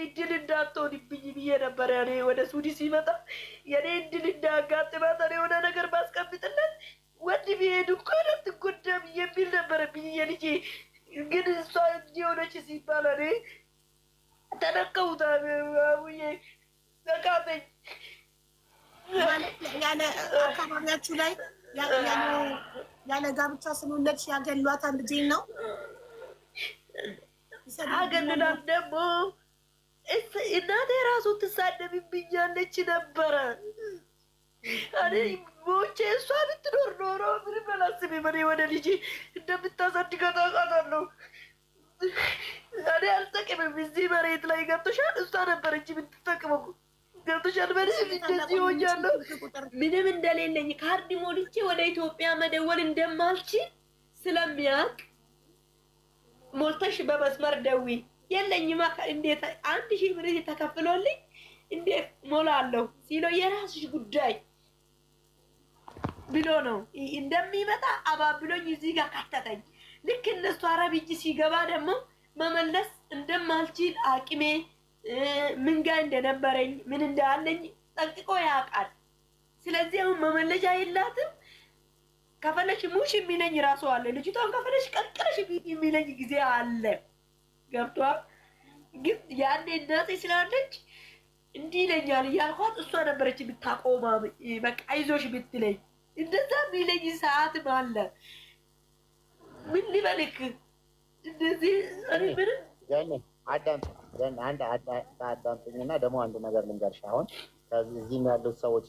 እድል እንዳትሆንብኝ ብዬ ነበር። እኔ ወደ ሱዲ ሲመጣ የኔ እድል እንዳያጋጥማት እኔ የሆነ ነገር ባስቀምጥለት ወንድ ቢሄድ እንኳን አትጎዳም የሚል ነበረብኝ የልጄ። ግን እሷ እንዲህ ሆነች ሲባል እኔ ተነቀውታ አቡዬ ተቃተኝ። ማለት ያለ አካባቢያችሁ ላይ ያለ ጋብቻ ስለወለድሽ ያገሏታል ልጄን ነው። አገልላል ደግሞ እናቴ ራሱ ትሳደብብኛለች ነበረ። እኔ ሞቼ እሷ ብትኖር ኖሮ ምንም አላስብም። እኔ ወደ ልጄ እንደምታሳድጋት አውቃታለሁ። እኔ አልጠቅምም እዚህ መሬት ላይ፣ ገብቶሻል። እሷ ነበረች የምትጠቅመው፣ ገብቶሻል። በዚህ እንደዚህ ሆኛለሁ። ምንም እንደሌለኝ ካርድ ሞልቼ ወደ ኢትዮጵያ መደወል እንደማልችል ስለሚያውቅ ሞልተሽ በመስመር ደዊ የለኝማ። እንዴት 1000 ብር ተከፍሎልኝ እንዴት ሞላለሁ ሲለው የራስሽ ጉዳይ ብሎ ነው እንደሚመጣ አባብሎኝ እዚህ ጋር ካተተኝ። ልክ እነሱ አረብ እጅ ሲገባ ደግሞ መመለስ እንደማልችል አቅሜ ምን ጋር እንደነበረኝ ምን እንዳለኝ ጠንቅቆ ያውቃል። ስለዚህ አሁን መመለሻ የላትም። ከፈለሽ ሙሽ የሚለኝ ራሱ አለ። ልጅቷን ከፈለሽ ቀቅለሽ የሚለኝ ጊዜ አለ። ገብቷል። ግን ያኔ እናቴ ስላለች እንዲህ ይለኛል እያልኳት እሷ ነበረች የምታቆማ፣ በቃ አይዞሽ የምትለኝ። እንደዛ የሚለኝ ሰዓትም አለ። ምን ልበልክ እንደዚህ እኔ ምንም አንድ አዳምጪኝና ደግሞ አንድ ነገር ልንገርሽ። አሁን እዚህም ያሉት ሰዎች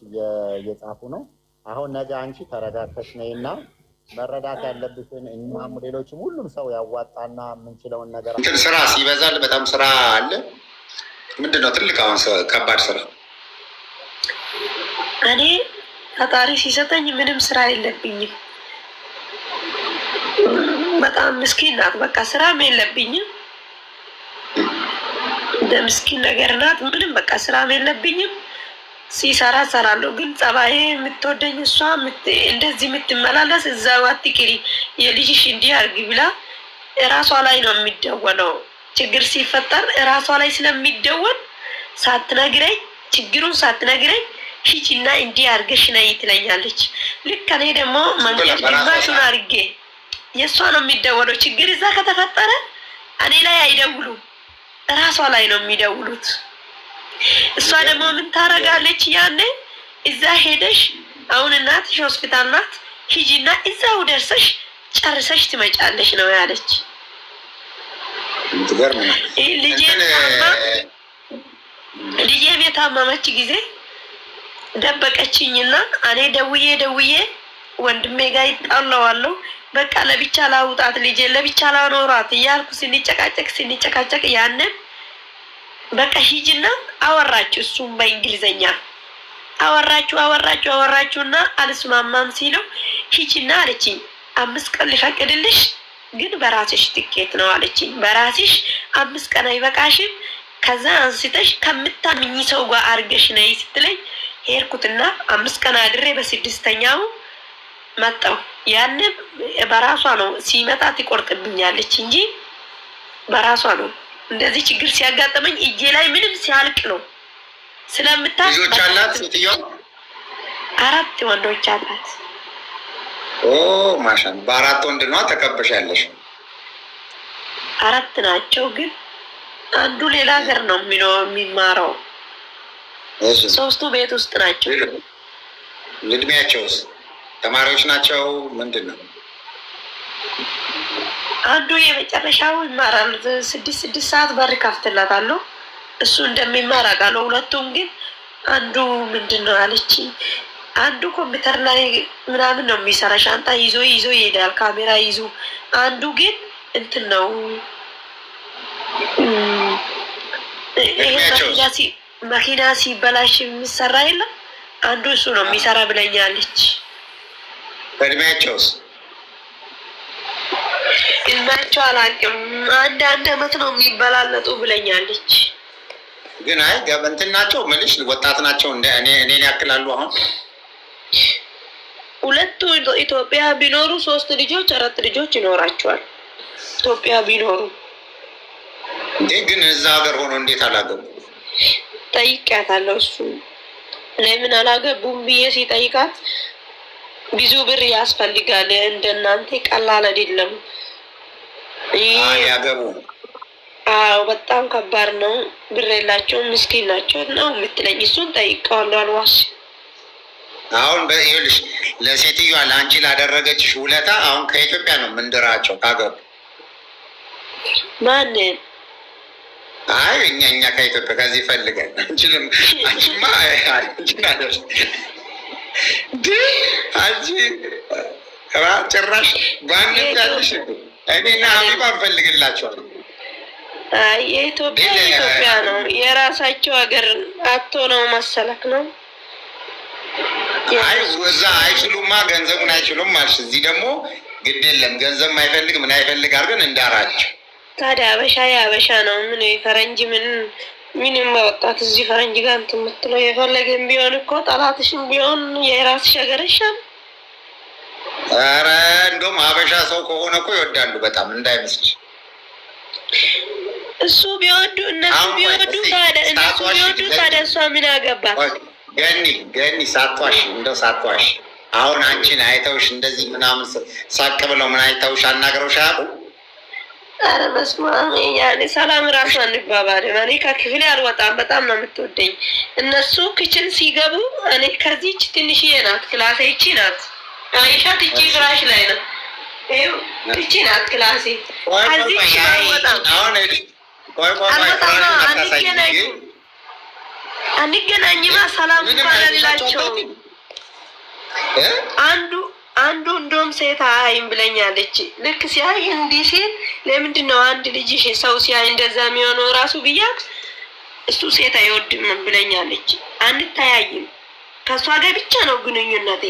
እየጻፉ ነው። አሁን ነገ አንቺ ተረጋግተሽ ነይና መረዳት ያለብሽን እኛም ሌሎችም ሁሉም ሰው ያዋጣና የምንችለውን ነገር እንትን ስራ ሲበዛል በጣም ስራ አለ። ምንድን ነው ትልቅ አሁን ከባድ ስራ? እኔ ፈጣሪ ሲሰጠኝ ምንም ስራ የለብኝም። በጣም ምስኪን ናት። በቃ ስራም የለብኝም። እንደ ምስኪን ነገር ናት። ምንም በቃ ስራም የለብኝም። ሲሰራ እሰራለሁ። ግን ጸባዬ የምትወደኝ እሷ እንደዚህ የምትመላለስ እዛው አትቅሪ፣ የልጅሽ እንዲህ አድርጊ ብላ እራሷ ላይ ነው የሚደወለው። ችግር ሲፈጠር እራሷ ላይ ስለሚደወል ሳትነግረኝ፣ ችግሩን ሳትነግረኝ ሂጂና እንዲህ አድርገሽ ነይ ትለኛለች። ልክ እኔ ደግሞ መንገድ ግማሹን አድርጌ የእሷ ነው የሚደወለው። ችግር እዛ ከተፈጠረ እኔ ላይ አይደውሉም፣ እራሷ ላይ ነው የሚደውሉት። እሷ ደግሞ ምን ታረጋለች? ያኔ እዛ ሄደሽ አሁን እናትሽ ሆስፒታል ናት፣ ሂጂና እዛው ደርሰሽ ጨርሰሽ ትመጫለሽ ነው ያለች። ልጄም የታመመች ጊዜ ደበቀችኝና እኔ ደውዬ ደውዬ ወንድሜ ጋር ይጣለዋለሁ። በቃ ለብቻ ላውጣት ልጄ ለብቻ ላኖራት እያልኩ ስንጨቃጨቅ ስንጨቃጨቅ ያንን በቃ ሂጂና አወራችሁ። እሱም በእንግሊዘኛ አወራችሁ አወራችሁ አወራችሁና አልስማማም ሲለው ሂጂና አለችኝ። 5 ቀን ልፈቅድልሽ ግን በራስሽ ትኬት ነው አለችኝ። በራስሽ 5 ቀን አይበቃሽም፣ ከዛ አንስተሽ ከምታምኚ ሰው ጋር አድርገሽ ነይ ስትለኝ ሄድኩትና 5 ቀን አድሬ በ6ኛው መጣሁ። ያንም በራሷ ነው ሲመጣ ትቆርጥብኛለች እንጂ በራሷ ነው። እንደዚህ ችግር ሲያጋጥመኝ እጄ ላይ ምንም ሲያልቅ ነው ስለምታ ልጆች አላት ሴትዮዋ? 4 ወንዶች አላት። ኦ ማሻን በ4 ወንድ ነው ተከበሻለሽ። 4 ናቸው፣ ግን አንዱ ሌላ ሀገር ነው የሚማረው። 3ቱ ቤት ውስጥ ናቸው። እድሜያቸውስ ተማሪዎች ናቸው? ምንድን ነው? አንዱ የመጨረሻው ይማራል። 6 ሰዓት በር ከፍትላታለሁ እሱ እንደሚማር አውቃለሁ። ሁለቱም ግን አንዱ ምንድን ነው አለችኝ፣ አንዱ ኮምፒውተር ላይ ምናምን ነው የሚሰራ፣ ሻንጣ ይዞ ይዞ ይሄዳል፣ ካሜራ ይዞ። አንዱ ግን እንትን ነው ይሄ መኪና ሲበላሽ የሚሰራ የለም፣ አንዱ እሱ ነው የሚሰራ ብለኛለች። እድሜያቸውስ? እድሜያቸው አላውቅም። አንድ አመት ነው የሚበላለጡ ብለኛለች። ግን አይ እንትን ናቸው የምልሽ ወጣት ናቸው። እንደ እኔን ያክላሉ። አሁን ሁለቱ ኢትዮጵያ ቢኖሩ 3 ልጆች 4 ልጆች ይኖራቸዋል። ኢትዮጵያ ቢኖሩ እንዴ ግን እዛ ሀገር ሆኖ እንዴት አላገቡ? ጠይቄያታለሁ። እሱ ለምን አላገቡም ብዬ ሲጠይቃት ብዙ ብር ያስፈልጋል፣ እንደናንተ ቀላል አይደለም። ያገቡ አዎ በጣም ከባድ ነው፣ ብር የላቸውም፣ ምስኪን ናቸው ነው የምትለኝ። እሱን ጠይቀዋለሁ፣ አልዋሽ። አሁን ይኸውልሽ ለሴትዮዋ ለአንቺ ላደረገችሽ ውለታ አሁን ከኢትዮጵያ ነው ምንድራቸው ካገቡ። ማንን? አይ እኛ ከኢትዮጵያ ከዚህ ፈልገን አንችልም። አንቺማ አንቺ ጭራሽ ባንድ ያለሽ እኔና ሀቢባ እንፈልግላቸዋለን። የኢትዮጵያ ኢትዮጵያ ነው የራሳቸው ሀገር አቶ ነው መሰለክ ነው። አይ እዛ አይችሉማ፣ ገንዘቡን አይችሉም አልሽ። እዚህ ደግሞ ግድ የለም ገንዘብ ማይፈልግ ምን አይፈልግ አድርገን እንዳራቸው። ታዲያ አበሻ የአበሻ ነው። ምን ፈረንጅ ምን ምንም ወጣት እዚህ ፈረንጅ ጋር እንትን የምትለው የፈለገን ቢሆን እኮ ጠላትሽም ቢሆን የራስሽ ሀገር ይሻል። ኧረ እንደውም አበሻ ሰው ከሆነ እኮ ይወዳሉ በጣም እንዳይመስልሽ። እሱ ቢወዱ እነሱ ቢወዱ ታዲያ እነሱ ቢወዱ ታዲያ እሷ ምን አገባት? ገኒ ገኒ ሳቷሽ እንደው ሳቷሽ አሁን አንቺን አይተውሽ እንደዚህ ምናምን ሳቅ ብለው ምን አይተውሽ አናግረውሽ አያውቁም? ኧረ በስመ አብ ያኔ ሰላም እራሱ አንባባልም። እኔ ከክፍሌ አልወጣም። በጣም ነው የምትወደኝ። እነሱ kitchen ሲገቡ እኔ ከዚች ትንሽዬ ናት ክላሴ፣ ይቺ ናት አይሻት፣ ይቺ ፍራሽ ላይ ነው ይቺ ናት ክላሴ። ከዚች አልወጣም አልወጣም። አንገናኝም አንገናኝማ። ሰላም እንኳን አልላቸውም። አንዱ አንዱ እንደውም ሴት አያይም ብለኛለች። ልክ ሲያይ እንዲህ ሲል ለምንድን ነው አንድ ልጅሽ ሰው ሲያይ እንደዛ የሚሆነው ራሱ ብያት፣ እሱ ሴት አይወድም ብለኛለች። አንተያይም። ከእሷ ጋር ብቻ ነው ግንኙነቴ።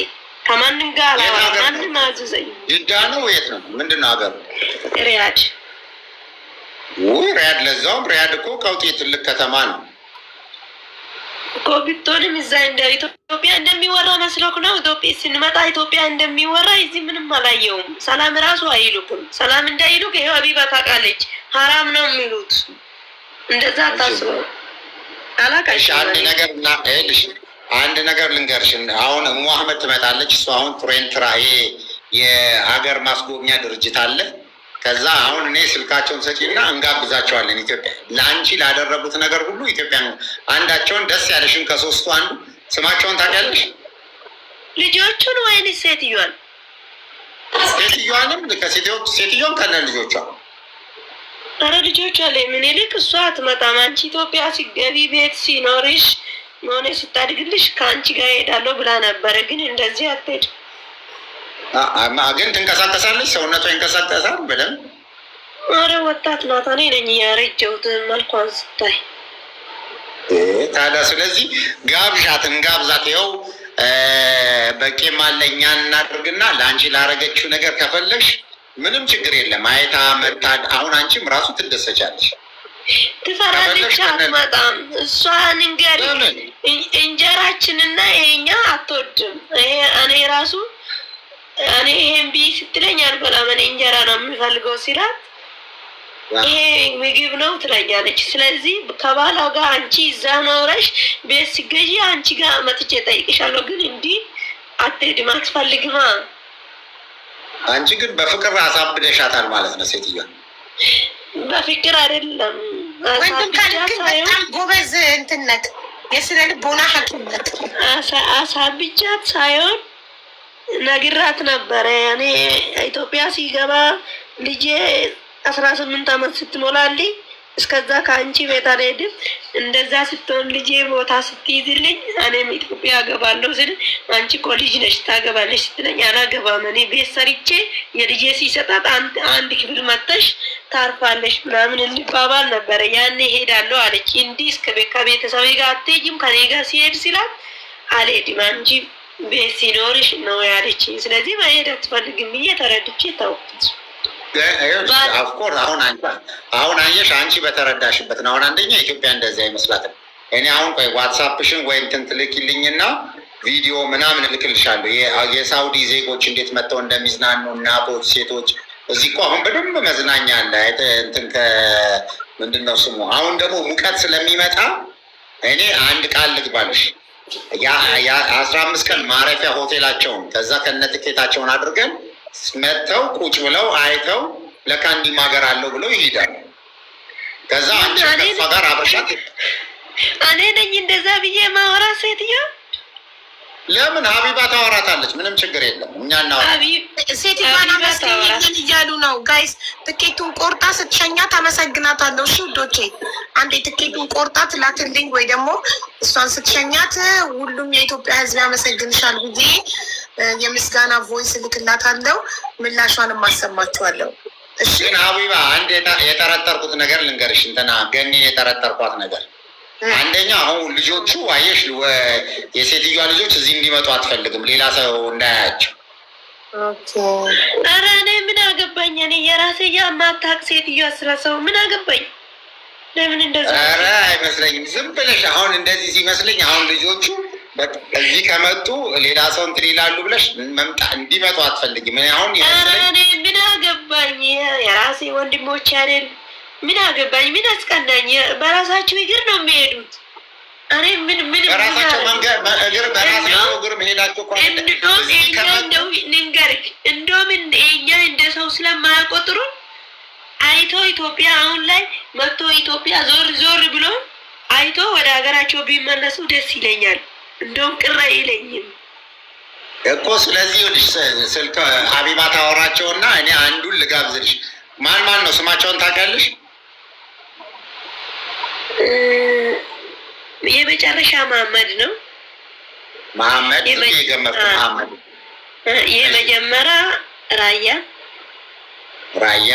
ከማንም ጋር አላወራም። ማንም አያዘዘኝም። ጅዳ ነው የት ነው ምንድን ነው ሀገሩ? ሪያድ። ውይ ሪያድ፣ ለዛውም ሪያድ እኮ ቀውጤ ትልቅ ከተማ ነው እኮ ብትሆንም እዛ እንደ ኢትዮጵያ እንደሚወራ መስሎክ ነው። ኢትዮጵያ ስንመጣ ኢትዮጵያ እንደሚወራ እዚህ ምንም አላየውም። ሰላም ራሱ አይሉክም። ሰላም እንዳይሉክ ይኸው ሀቢባ ታውቃለች። ሀራም ነው የሚሉት። እንደዛ አታስበው። አላውቃቸውም። አንድ ነገር አንድ ነገር ልንገርሽ። አሁን እሙ አህመድ ትመጣለች። እሱ አሁን ቱሬንትራ ይሄ የሀገር ማስጎብኛ ድርጅት አለ። ከዛ አሁን እኔ ስልካቸውን ሰጪና እንጋብዛቸዋለን። ኢትዮጵያ ለአንቺ ላደረጉት ነገር ሁሉ ኢትዮጵያ አንዳቸውን ደስ ያለሽን ከሶስቱ አንዱ ስማቸውን ታውቂያለሽ? ልጆቹን ወይንስ ሴትዮዋን? ሴትዮዋንም ሴትዮዋን ከነ ልጆቿ። ኧረ ልጆቿ ላይ ምን ይልቅ እሷ አትመጣም። አንቺ ኢትዮጵያ ሲገቢ ቤት ሲኖርሽ መሆኔ ስታድግልሽ ከአንቺ ጋር እሄዳለሁ ብላ ነበረ። ግን እንደዚህ አትሄድም። ግን ትንቀሳቀሳለች፣ ሰውነቷ ይንቀሳቀሳል በደንብ። ኧረ ወጣት ናት። እኔ ነኝ ያረጀሁት መልኳን ስታይ። ታዲያ ስለዚህ ጋብዣት፣ እንጋብዛት። ይኸው በቄም አለ እኛ እናድርግና ለአንቺ ላረገችው ነገር ከፈለግሽ ምንም ችግር የለም። አይታ መታ አሁን አንቺም ራሱ ትደሰቻለሽ። ትፈራለች፣ አትመጣም። እሷን እንገሪ እንጀራችንና ይሄኛ አትወድም። ይሄ እኔ ራሱ እኔ ይሄን ብይ ስትለኝ አልበላም፣ እኔ እንጀራ ነው የሚፈልገው ሲላት ይሄ ምግብ ነው ትለኛለች። ስለዚህ ከባሏ ጋር አንቺ እዛ ኖረሽ ቤት ሲገዢ አንቺ ጋር መጥቼ ጠይቅሻለሁ፣ ግን እንዲህ አትሄድም፣ አትፈልግማ። አንቺ ግን በፍቅር አሳብደሻታል ማለት ነው ሴትዮዋ። በፍቅር አይደለም ወንድም ካልክ በጣም ጎበዝ እንትን ነህ፣ የስነ ልቦና ሐኪም ነህ። አሳብጃት ሳይሆን ነግራት ነበረ። እኔ ኢትዮጵያ ሲገባ ልጄ 18 ዓመት ስትሞላልኝ እስከዛ ከአንቺ ቤት አልሄድም፣ እንደዛ ስትሆን ልጄ ቦታ ስትይዝልኝ እኔም ኢትዮጵያ አገባለሁ ስል አንቺ እኮ ልጅ ነሽ ታገባለሽ ስትለኝ አላገባም፣ እኔ ቤት ሰርቼ የልጄ ሲሰጣት አንድ ክፍል መጥተሽ ታርፋለሽ ምናምን እንባባል ነበረ። ያኔ ሄዳለሁ አለች። እንዲህ እስከ ከቤተሰቤ ጋር አትሄጂም ከኔ ጋር ሲሄድ ሲላት አልሄድም አንቺ ቤት ሲኖርሽ ነው ያለችኝ። ስለዚህ መሄድ አትፈልግም ብዬ ተረድቼ ተውኩት። Of course አሁን አየሽ፣ አንቺ በተረዳሽበት ነው። አሁን አንደኛ ኢትዮጵያ እንደዚህ አይመስላትም። እኔ አሁን ቆይ WhatsApp ሽን ወይ እንትን ትልኪልኝና ቪዲዮ ምናምን እልክልሻለሁ። የሳውዲ ዜጎች እንዴት መጥተው እንደሚዝናኑ እናቶች፣ ሴቶች፣ እዚህ እኮ አሁን በደንብ መዝናኛ አለ። እንትን ምንድን ነው ስሙ? አሁን ደግሞ ሙቀት ስለሚመጣ እኔ አንድ ቃል ልግባልሽ፣ 15 ቀን ማረፊያ ሆቴላቸውን ከዛ ከነ ትኬታቸውን አድርገን መጥተው ቁጭ ብለው አይተው ለካ እንዲህም ሀገር አለው ብለው ይሄዳሉ። ከዛ አንቺ ከእሷ ጋር አብረሻት እኔ ነኝ እንደዛ ብዬ ማወራ ሴትዮ። ለምን ሀቢባ ታወራታለች? ምንም ችግር የለም። እኛ እናወራ። ሴትዮዋን አመስግኝልን እያሉ ነው guys። ትኬቱን ቆርጣ ስትሸኛት አመሰግናታለሁ። እሺ ውዶቼ፣ አንዴ ትኬቱን ቆርጣ ትላክልኝ ወይ ደግሞ እሷን ስትሸኛት ሁሉም የኢትዮጵያ ሕዝብ ያመሰግንሻል ብዬ የምስጋና voice እልክላታለሁ። ምላሿንም አሰማችኋለሁ። እሺ። ግን ሀቢባ፣ አንድ የጠረጠርኩት ነገር ልንገርሽ። እንትና ገኒን የጠረጠርኳት ነገር አንደኛ አሁን ልጆቹ አየሽ፣ የሴትዮዋ ልጆች እዚህ እንዲመጡ አትፈልግም፣ ሌላ ሰው እንዳያያቸው። ኧረ እኔ ምን አገባኝ? እኔ የራሴ የማታውቅ ሴትዮዋ ስለ ሰው ምን አገባኝ? ለምን እንደዛ? ኧረ አይመስለኝም። ዝም ብለሽ አሁን እንደዚህ ሲመስለኝ አሁን ልጆቹ እዚህ ከመጡ ሌላ ሰው እንትን ይላሉ ብለሽ መምጣ እንዲመጡ አትፈልጊም። እኔ አሁን ኧረ እኔ ምን አገባኝ? የራሴ ወንድሞች አይደል? ምን አገባኝ? ምን አስቀናኝ? በራሳቸው እግር ነው የሚሄዱት። እኔ ምን ምን በራሳቸው መንገድ እግር በራሳቸው እግር መሄዳቸው እንደውም የኛ እንደው ልንገርህ፣ እንደውም የኛ እንደ ሰው ስለማያቆጥሩን አይቶ ኢትዮጵያ አሁን ላይ መጥቶ ኢትዮጵያ ዞር ዞር ብሎ አይቶ ወደ ሀገራቸው ቢመለሱ ደስ ይለኛል። እንደውም ቅር አይለኝም። እኮ። ስለዚህ ይኸውልሽ፣ ስልክ ሀቢባ ታወራቸውና እኔ አንዱን ልጋብዝልሽ። ማን ማን ነው ስማቸውን ታውቂያለሽ? የመጨረሻ መሀመድ ነው። መሐመድ የገመትኩት መሐመድ። የመጀመሪያ ራያ። ራያ።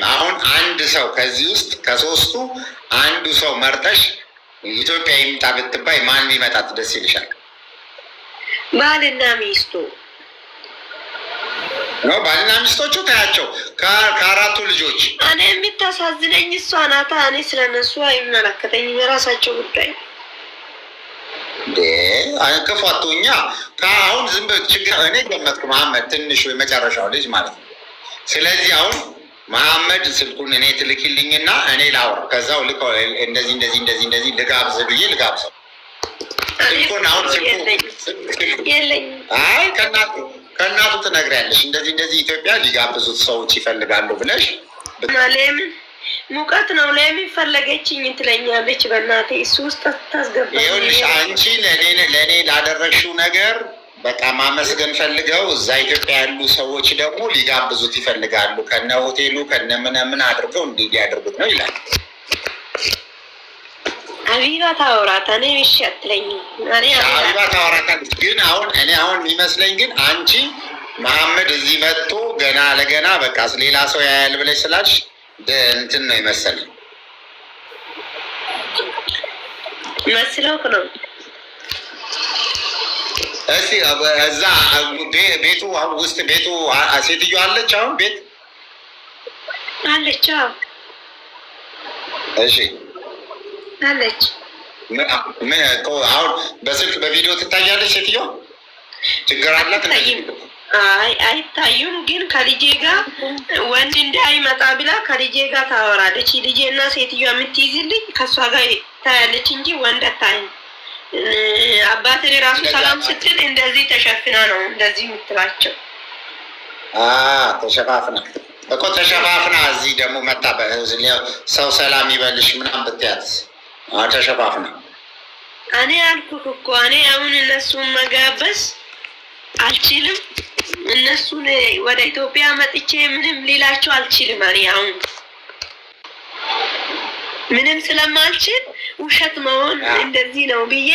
አሁን አንድ ሰው ከዚህ ውስጥ ከሶስቱ አንዱ ሰው መርጠሽ ኢትዮጵያ ይምጣ ብትባይ ማን ቢመጣት ደስ ይልሻል? ባልና ሚስቱ። ነው፣ ባልና ሚስቶቹ ታያቸው ከአራቱ ልጆች። እኔ የምታሳዝነኝ እሷ ናታ። እኔ ስለነሱ አይመለከተኝም፣ የራሳቸው ጉዳይ። ክፉ አትሁኛ። አሁን ዝም ብለህ ችግር እኔ ገመትኩ መሐመድ ትንሹ የመጨረሻው ልጅ ማለት ነው። ስለዚህ አሁን መሐመድ ስልኩን እኔ ትልኪልኝና እኔ ላውራ። ከዛው ልክ እንደዚህ እንደዚህ እንደዚህ እንደዚህ ልጋብዝ ብዬ ልጋብዘው ስልኩን አሁን ስልኩ የለኝም። አይ፣ ከእናቱ ትነግሪያለሽ። እንደዚህ እንደዚህ ኢትዮጵያ ሊጋብዙት ሰዎች ይፈልጋሉ ብለሽ። ለምን ሙቀት ነው ለምን ፈለገችኝ ትለኛለች። በእናቴ እሱ ውስጥ ታስገባ። ይኸውልሽ፣ አንቺ ለእኔ ላደረግሽው ነገር በቃ ማመስገን ፈልገው እዛ ኢትዮጵያ ያሉ ሰዎች ደግሞ ሊጋብዙት ይፈልጋሉ። ከነ ሆቴሉ ከነ ምናምን አድርገው እንዲህ ሊያደርጉት ነው ይላል። አቢባ ታወራት፣ እኔ እሺ አትለኝም። እኔ አቢባ ታወራታለች። ግን አሁን እኔ አሁን የሚመስለኝ ግን አንቺ መሐመድ እዚህ መጥቶ ገና ለገና በቃ ሌላ ሰው ያያል ብለሽ ስላልሽ እንትን ነው የመሰለኝ። መስሎክ ነው። እስቲ እዛ ቤቱ ውስጥ ቤቱ ሴትዮ አለች አሁን ቤት? አለች። እሺ። አለች። ምን አሁን በስልክ በቪዲዮ ትታያለች ሴትዮ? ችግር አላት? አይ፣ አይታዩም። ግን ከልጄ ጋር ወንድ እንዳይመጣ ብላ ከልጄ ጋር ታወራለች። ልጄ እና ሴትዮዋ የምትይዝልኝ ከእሷ ጋር ታያለች እንጂ ወንድ አታይም። አባትን ራሱ ሰላም ስትል እንደዚህ ተሸፍና ነው እንደዚህ የምትላቸው። ተሸፋፍና እኮ፣ ተሸፋፍና እዚህ ደግሞ መጣ ሰው ሰላም ይበልሽ ምናምን ብትያት ተሸፋፍና። እኔ አልኩህ እኮ፣ እኔ አሁን እነሱን መጋበዝ አልችልም። እነሱን ወደ ኢትዮጵያ መጥቼ ምንም ሊላቸው አልችልም። እኔ አሁን ምንም ስለማልችል ውሸት መሆን እንደዚህ ነው ብዬ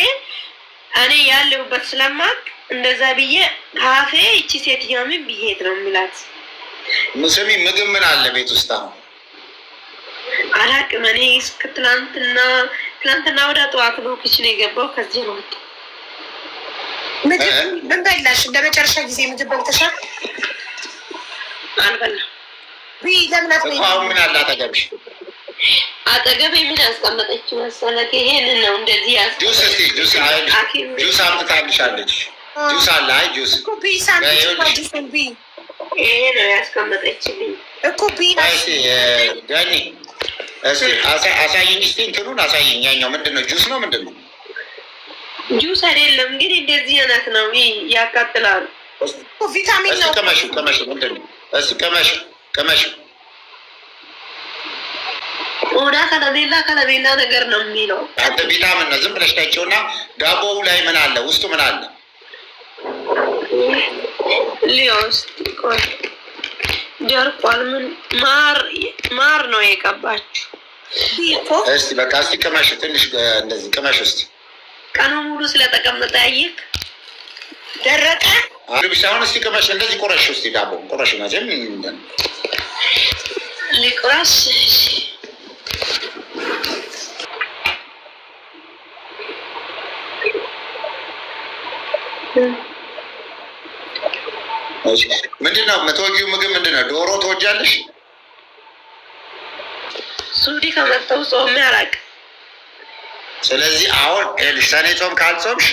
እኔ ያለሁበት ስለማቅ እንደዛ ብዬ ካፌ ይቺ ሴትዮዋ ምን ብዬት ነው የሚላት? ስሚ፣ ምግብ ምን አለ ቤት ውስጥ አሁን? አላቅም። እኔ እስከ ትላንትና ወደ ጠዋት ነው kitchen የገባው። ከዚህ ነው ወጣ። ምግብ ምን በላሽ? ለመጨረሻ ጊዜ ምግብ በልተሻል? አልበላም። ለምን? እኮ አሁን ምን አለ አጠገብሽ? አጠገቤ ምን ያስቀመጠች መሰለህ? ይሄንን ነው እንደዚህ። ጁስ፣ እስኪ ጁስ፣ ጁስ አምጥታልሻለች። ጁስ አለ። አይ፣ ጁስ። ጁስን ብይ። ይሄ ነው ያስቀመጠችልኝ እኮ ቢና ገኒ አሳይኝ እስኪ እንትኑን አሳይኝ። ያኛው ምንድን ነው? ጁስ ነው ምንድን ነው? ጁስ አይደለም ግን እንደዚህ አይነት ነው። ያቃጥላል። ቪታሚን ነው። ቅመሹ ቅመሹ፣ ምንድን ነው? እስኪ ቅመሹ ቅመሹ። ኦዳ ከለሜላ ከለሜላ ነገር ነው የሚለው። አንተ ቪታሚን ነው። ዝም ብለሽ ጠጪውና ዳቦው ላይ ምን አለ? ውስጡ ምን አለ? ሊዮስ ቆይ ደርቋል። ምን ማር ማር ነው የቀባችሁ? እስቲ በቃ እስቲ ቅመሹ፣ ትንሽ እንደዚህ ቅመሹ እስቲ። ቀኑ ሙሉ ስለተቀመጠ አየህ ደረቀ። ልብስ አሁን እስቲ ቅመሽ፣ እንደዚህ ቁረሽ እስቲ ዳቦ ቁረሽ። መቼም ሊቁረስ ምንድን ነው የምትወጂው ምግብ ምንድን ነው? ዶሮ ትወጃለሽ? ሱዲ ከመጣሁ ጾሜ አላውቅም። ስለዚህ አሁን ይኸውልሽ ሰኔ ጾም ካልጾምሽ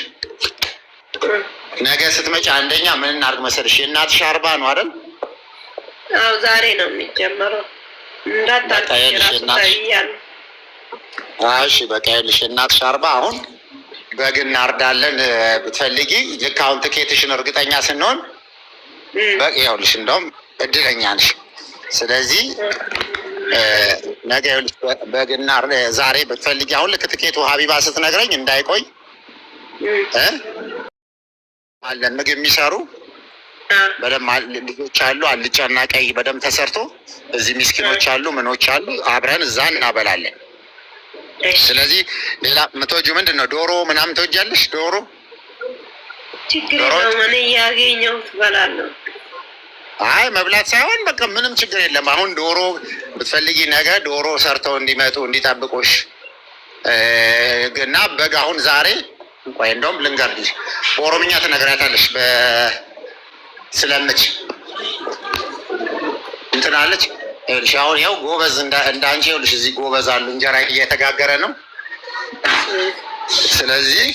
ነገ ስትመጪ አንደኛ ምን እናድርግ መሰለሽ፣ የእናትሽ 40 ነው አይደል? አዎ ዛሬ ነው የሚጀመረው። እንዳታልቅሽ። እሺ በቃ ይኸውልሽ የእናትሽ 40 አሁን በግ እናርዳለን ብትፈልጊ፣ ልክ አሁን ትኬትሽን እርግጠኛ ስንሆን በቅ ይኸውልሽ፣ እንደውም እድለኛ ነሽ። ስለዚህ ነገ ይኸውልሽ በግና ዛሬ ብትፈልጊ አሁን ልክ ትኬቱ ሀቢባ ስትነግረኝ እንዳይቆይ አለን ምግብ የሚሰሩ በደንብ ልጆች አሉ። አልጫና ቀይ በደንብ ተሰርቶ እዚህ ሚስኪኖች አሉ፣ ምኖች አሉ። አብረን እዛ እናበላለን። ስለዚህ ሌላ የምትወጂው ምንድን ነው? ዶሮ ምናምን ትወጃለሽ? ዶሮ ችግር የለውም። እኔ እያገኘሁት እበላለሁ። አይ መብላት ሳይሆን በቃ ምንም ችግር የለም። አሁን ዶሮ ብትፈልጊ ነገ ዶሮ ሰርተው እንዲመጡ እንዲጠብቁሽ እና በግ አሁን ዛሬ ቆይ እንደውም ልንገርልሽ፣ በኦሮምኛ ትነግሪያታለሽ ስለምች እንትን አለች። ይኸውልሽ አሁን ይኸው ጎበዝ እንዳንቺ ይኸውልሽ እዚህ ጎበዝ አሉ። እንጀራ እየተጋገረ ነው። ስለዚህ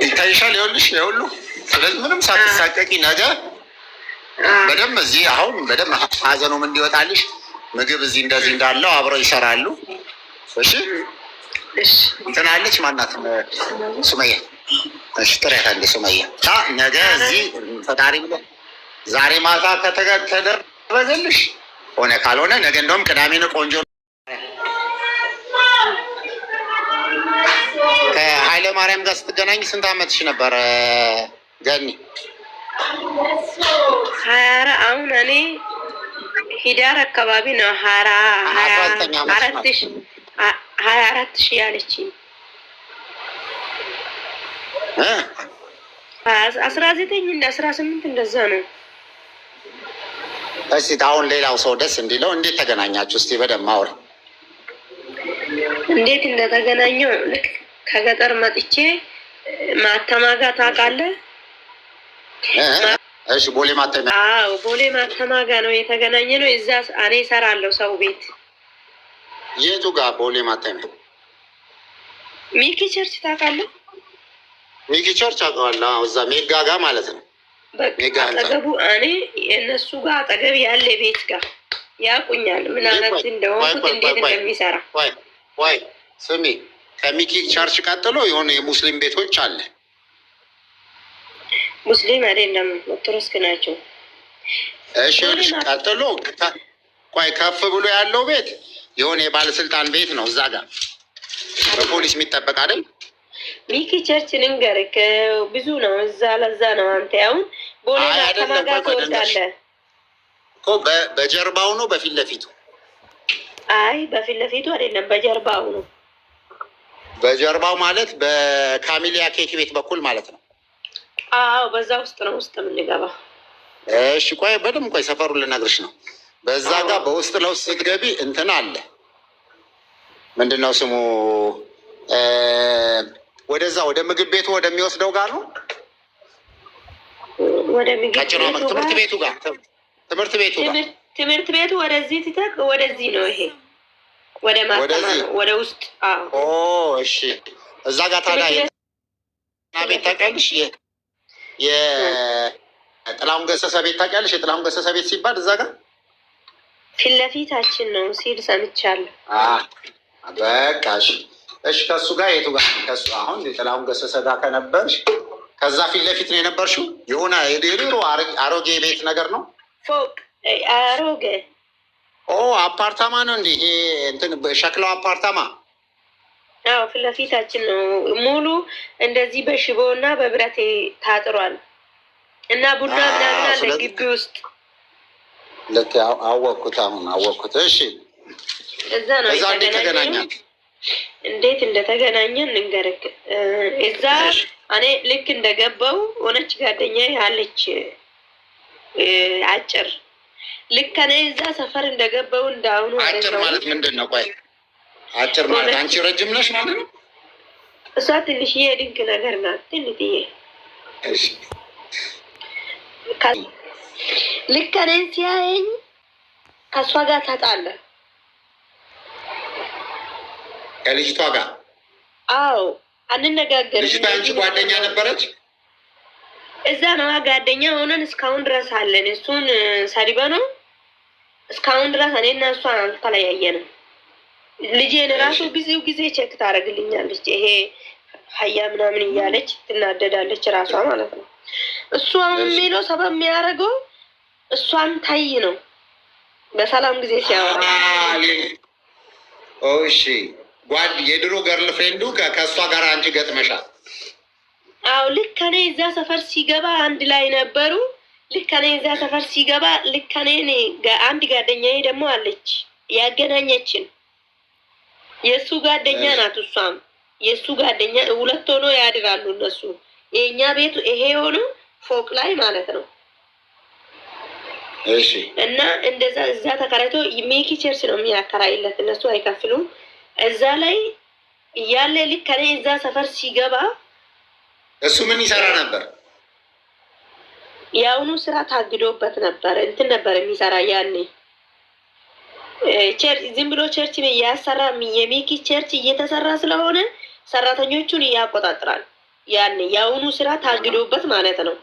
ይታይሻል። ይኸውልሽ ይኸውሉ። ስለዚህ ምንም ሳትሳቀቂ ነገ በደንብ እዚህ አሁን በደንብ ሀዘኑም እንዲወጣልሽ ምግብ እዚህ እንደዚህ እንዳለው አብረው ይሰራሉ። እሺ እንትን አለች ማናት ሱመያ። እሺ ጥሪያት አለ ሱመያ። ነገ እዚህ ፈጣሪ ብሎ ዛሬ ማታ ከተደረገልሽ ሆነ፣ ካልሆነ ነገ እንደውም ቅዳሜ ነው። ቆንጆ ከኃይለ ማርያም ጋር ስትገናኝ ስንት አመትሽ ነበር ገኒ? 24 አሁን እኔ ሂዳር አካባቢ ነው 24,000 ያለችኝ። 19 እንደ 18 እንደዛ ነው። እስቲ አሁን ሌላው ሰው ደስ እንዲለው እንዴት ተገናኛችሁ? እስቲ በደምብ አውሪ። እንዴት እንደተገናኘው ልክ ከገጠር መጥቼ ማተማ ጋር ታውቃለህ? እሺ ቦሌ ማተሚያ። አዎ ቦሌ ማተማ ጋር ነው የተገናኘ ነው። እዛ እኔ እሰራለሁ ሰው ቤት። የቱ ጋር ቦሌ ማተሚያ? ሚኪ church ታውቃለህ? ሚኪ church አውቀዋለሁ። እዛ ሜጋ ጋር ማለት ነው። በቃ አጠገቡ እኔ የእነሱ ጋር አጠገብ ያለ ቤት ጋር ያውቁኛል፣ ምን አይነት እንደሆንኩት እንዴት እንደሚሰራ። ወይ ስሚ፣ ከሚኪ church ቀጥሎ የሆነ የሙስሊም ቤቶች አለ። ሙስሊም አይደለም ኦርቶዶክስ ናቸው። እሺ ቀጥሎ ቆይ፣ ከፍ ብሎ ያለው ቤት የሆነ የባለስልጣን ቤት ነው። እዛ ጋር በፖሊስ የሚጠበቅ አይደል? ሚኪ church ልንገርህ ብዙ ነው እዛ። ለዛ ነው አንተ አሁን ቦሌ ማተማ ጋር ትወርዳለህ እኮ። በጀርባው ነው በፊት ለፊቱ? አይ በፊት ለፊቱ አይደለም፣ በጀርባው ነው። በጀርባው ማለት በካሚሊያ ኬክ ቤት በኩል ማለት ነው። አዎ በዛ ውስጥ ነው ውስጥ የምንገባ። እሺ ቆይ በደምብ ቆይ፣ ሰፈሩን ልነግርሽ ነው። በዛ ጋር በውስጥ ለውስጥ ስትገቢ እንትን አለ፣ ምንድን ነው ስሙ? ወደዛ ወደ ምግብ ቤቱ ወደሚወስደው ጋር ነው። ወደ ምግብ ትምህርት ቤቱ ጋር ትምህርት ቤቱ ጋር ትምህርት ቤቱ ወደዚህ ትተህ ወደዚህ ነው ይሄ ወደ ማተማ ነው ወደ ውስጥ። አዎ እሺ። እዛ ጋር ታዲያ ቤት ታውቂያለሽ? የጥላሁን ገሰሰ ቤት ታውቂያለሽ? የጥላሁን ገሰሰ ቤት ሲባል እዛ ጋር ፊት ለፊታችን ነው ሲል ሰምቻለሁ። በቃ እሺ፣ እሺ። ከእሱ ጋር የቱ ጋር ከእሱ አሁን የጥላሁን ገሰሰ ጋር ከነበርሽ ከዛ ፊት ለፊት ነው የነበርሽው? የሆነ የድሮ አሮጌ ቤት ነገር ነው፣ ፎቅ አሮጌ። ኦ አፓርታማ ነው እንዴ? ይሄ እንትን ሸክላው አፓርታማ። አዎ ፊት ለፊታችን ነው። ሙሉ እንደዚህ በሽቦ እና በብረት ታጥሯል እና ቡና ምናምን አለ ግቢ ውስጥ። ልክ አወቅኩት፣ አሁን አወቅኩት። እሺ እዛ ነው እዛ። እንዴት ተገናኛችሁ? እንዴት እንደተገናኘን እንገርክ። እዛ እኔ ልክ እንደገባው ሆነች ጓደኛ አለች አጭር። ልክ እኔ እዛ ሰፈር እንደገባው እንዳሁኑ አጭር ማለት ምንድን ነው? ቆይ አጭር ማለት አንቺ ረጅም ነሽ ማለት ነው? እሷ ትንሽዬ ድንክ ነገር ናት፣ ትንሽዬ። ልክ እኔን ሲያየኝ ከእሷ ጋር ታጣለ። ከልጅቷ ጋር? አዎ፣ አንነጋገርም። ልጅቷ አንቺ ጓደኛ ነበረች? እዛ ነዋ ጓደኛ ሆነን እስካሁን ድረስ አለን። እሱን ሰሪበ ነው፣ እስካሁን ድረስ እኔና እሷ አልተለያየንም። ልጄን ራሱ ብዙ ጊዜ check ታደርግልኛለች። ይሄ ሀያ ምናምን እያለች ትናደዳለች ራሷ ማለት ነው። እሱ አሁን የሚለው ሰበብ የሚያደርገው እሷን ታይ ነው በሰላም ጊዜ ሲያወራ። እሺ፣ የድሮ girlfriend ኡ ከእሷ ጋር አንቺ ገጥመሻል? አዎ፣ ልክ እኔ እዛ ሰፈር ሲገባ አንድ ላይ ነበሩ። ልክ እኔ እዛ ሰፈር ሲገባ ልክ እኔ አንድ ጓደኛዬ ደግሞ አለች ያገናኘችን፣ የእሱ ጓደኛ ናት። እሷም የእሱ ጓደኛ፣ ሁለት ሆኖ ያድራሉ እነሱ። የእኛ ቤቱ ይሄ ሆኖ ፎቅ ላይ ማለት ነው። እሺ። እና እንደዛ እዛ ተከራይቶ ሚኪ church ነው የሚያከራይለት፣ እነሱ አይከፍሉም። እዛ ላይ እያለ ልክ እኔ እዛ ሰፈር ሲገባ እሱ ምን ይሰራ ነበር? የአሁኑ ስራ ታግዶበት ነበር። እንትን ነበር የሚሰራ ያኔ፣ church ዝም ብሎ church እያሰራ፣ የሚኪ church እየተሰራ ስለሆነ ሰራተኞቹን እያቆጣጥራል። ያኔ የአሁኑ ስራ ታግዶበት ማለት ነው።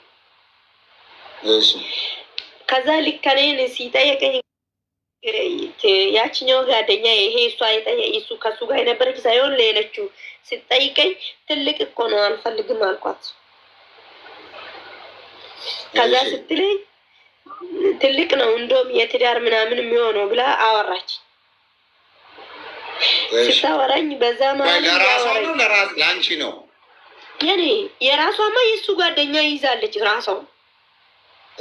እሺ። ከዛ ልክ እኔን ሲጠየቀኝ ያችኛው ጓደኛ ይሄ እሷ እሱ ከሱ ጋር የነበረች ሳይሆን ሌለችው ስጠይቀኝ ትልቅ እኮ ነው አልፈልግም አልኳት። ከዛ ስትለኝ ትልቅ ነው እንደውም የትዳር ምናምን የሚሆነው ብላ አወራች። ስታወራኝ በዛ ማለት ለራሷ ነው ለአንቺ ነው? የኔ የራሷማ የእሱ ጓደኛ ይዛለች ራሷ።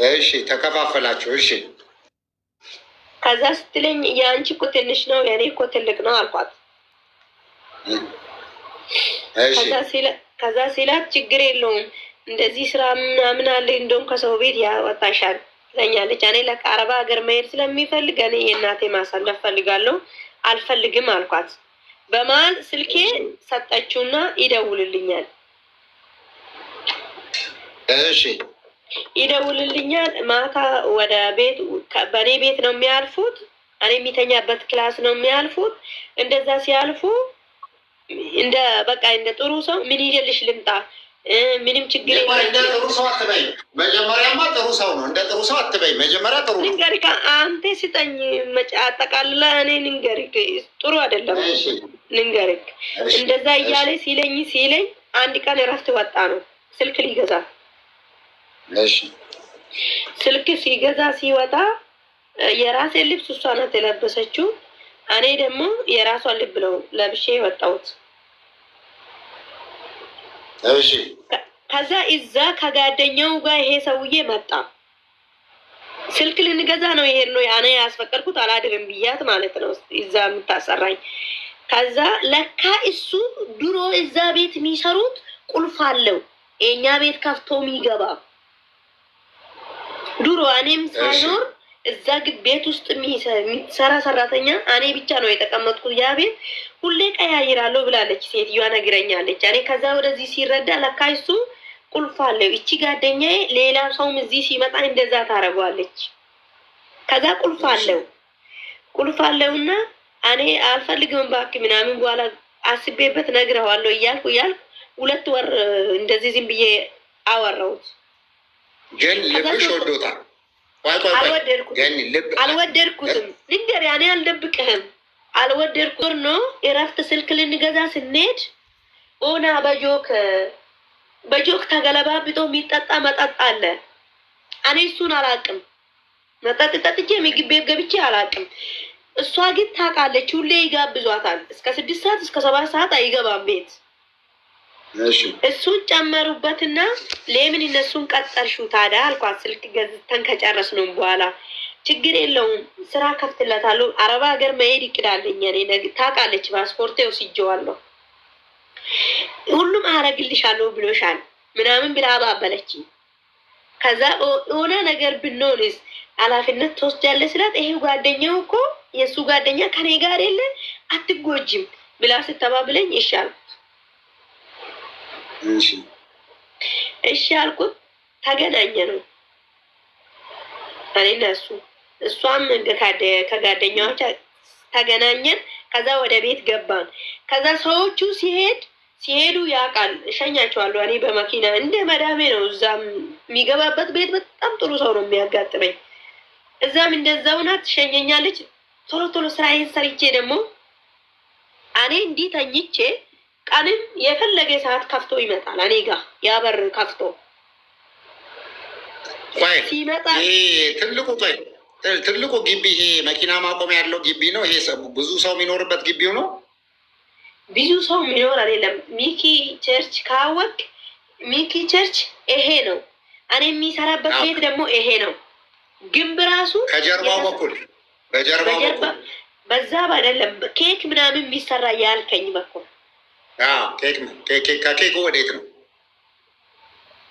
እሺ፣ ተከፋፈላችሁ። እሺ። ከዛ ስትለኝ የአንቺ እኮ ትንሽ ነው የኔ እኮ ትልቅ ነው አልኳት። ከዛ ሲላት ችግር የለውም እንደዚህ ስራ ምናምን አለ፣ እንደውም ከሰው ቤት ያወጣሻል ትለኛለች። እኔ ለአረባ ሀገር መሄድ ስለሚፈልግ እኔ የእናቴ ማሳለፍ ፈልጋለሁ አልፈልግም አልኳት። በመሀል ስልኬ ሰጠችውና ይደውልልኛል። እሺ። ይደውልልኛል። ማታ ወደ ቤት በእኔ ቤት ነው የሚያልፉት። እኔ የሚተኛበት class ነው የሚያልፉት። እንደዛ ሲያልፉ እንደ በቃ እንደ ጥሩ ሰው ምን ይዤልሽ ልምጣ፣ ምንም ችግር የለም። እንደ ጥሩ ሰው አትበይ። መጀመሪያማ ጥሩ ሰው ነው። እንደ ጥሩ ሰው አትበይ። መጀመሪያ ጥሩ ነው። ንገሪካ አንተ ስጠኝ አጠቃልላ እኔ ንገሪክ ጥሩ አይደለም። ንገሪክ እንደዛ እያለ ሲለኝ ሲለኝ አንድ ቀን እረፍት ወጣ ነው ስልክ ሊገዛ። ስልክ ሲገዛ ሲወጣ የራሴን ልብስ እሷ ናት የለበሰችው። እኔ ደግሞ የራሷን ልብ ነው ለብሼ የወጣሁት። እሺ። ከዛ እዛ ከጓደኛው ጋር ይሄ ሰውዬ መጣ። ስልክ ልንገዛ ነው የሄድነው። ያኔ ያስፈቀድኩት አላድርም ብያት ማለት ነው እዛ የምታሰራኝ። ከዛ ለካ እሱ ድሮ እዛ ቤት የሚሰሩት ቁልፍ አለው የእኛ ቤት ከፍቶ የሚገባ፣ ድሮ እኔም ሳይኖር እዛ ቤት ውስጥ የሚሰራ ሰራተኛ እኔ ብቻ ነው የተቀመጥኩት። ያ ቤት ሁሌ ቀያይራለሁ ብላለች ሴትዮዋ ነግረኛለች። እኔ ከዛ ወደዚህ ሲረዳ ለካ እሱ ቁልፍ አለው። እቺ ጓደኛዬ ሌላ ሰውም እዚህ ሲመጣ እንደዛ ታደርገዋለች። ከዛ ቁልፍ አለው፣ ቁልፍ አለውና እኔ አልፈልግም እባክህ ምናምን በኋላ አስቤበት ነግረዋለሁ እያልኩ እያልኩ 2 ወር እንደዚህ ዝም ብዬ አወራሁት። ግን ልብሽ ወዶታል። ቆይ ቆይ ቆይ አልወደድኩትም አልወደድኩትም። ልንገርህ፣ እኔ አልደብቅህም፣ አልወደድኩትም። ነው እረፍት ስልክ ልንገዛ ስንሄድ ኦና በጆክ በጆክ ተገለባብጦ የሚጠጣ መጠጥ አለ። እኔ እሱን አላውቅም። መጠጥ ጠጥቼ ምግብ ቤት ገብቼ አላውቅም። እሷ ግን ታውቃለች። ሁሌ ይጋብዟታል። እስከ 6 ሰዓት እስከ 7 ሰዓት አይገባም ቤት። እሱን ጨመሩበትና ለምን እነሱን ቀጠርሹ ታዲያ አልኳት። ስልክ ገዝተን ከጨረስነው በኋላ ችግር የለውም ስራ ከፍትለታለሁ። አረብ ሀገር መሄድ ይቅዳለኝ። እኔ ታውቃለች፣ ፓስፖርቴ ወስጄዋለሁ። ሁሉም አረግልሻለሁ ብሎሻል ምናምን ብላ አባበለችኝ። ከዛ የሆነ ነገር ብንሆንስ ኃላፊነት ትወስጃለሽ ስላት ይሄ ጓደኛው እኮ የእሱ ጓደኛ ከኔ ጋር የለ አትጎጂም ብላ ስተባብለኝ እሺ አልኩት። እሺ አልኩት። ተገናኘ ነው እኔና እሱ፣ እሷም ከጓደኛዎች ተገናኘን። ከዛ ወደ ቤት ገባን። ከዛ ሰዎቹ ሲሄዱ ያውቃል፣ እሸኛቸዋለሁ። እኔ በመኪና እንደ መዳሜ ነው። እዛም የሚገባበት ቤት በጣም ጥሩ ሰው ነው የሚያጋጥመኝ። እዛም እንደዛው ናት፣ ትሸኘኛለች። ቶሎ ቶሎ ስራዬን ሰርቼ ደግሞ እኔ እንዲህ ተኝቼ ቀንም የፈለገ ሰዓት ከፍቶ ይመጣል። እኔ ጋ ያበር ከፍቶ ሲመጣ ትልቁ ቆይ ትልቁ ግቢ ይሄ መኪና ማቆሚያ ያለው ግቢ ነው። ይሄ ብዙ ሰው የሚኖርበት ግቢው ነው። ብዙ ሰው የሚኖር አይደለም። ሚኪ church ካወቅ ሚኪ church ይሄ ነው። እኔ የሚሰራበት ቤት ደግሞ ይሄ ነው። ግንብ ራሱ ከጀርባው በኩል በጀርባው በኩል በዛ አይደለም ኬክ ምናምን የሚሰራ ያልከኝ በኩል። ከኬኩ ወዴት ነው?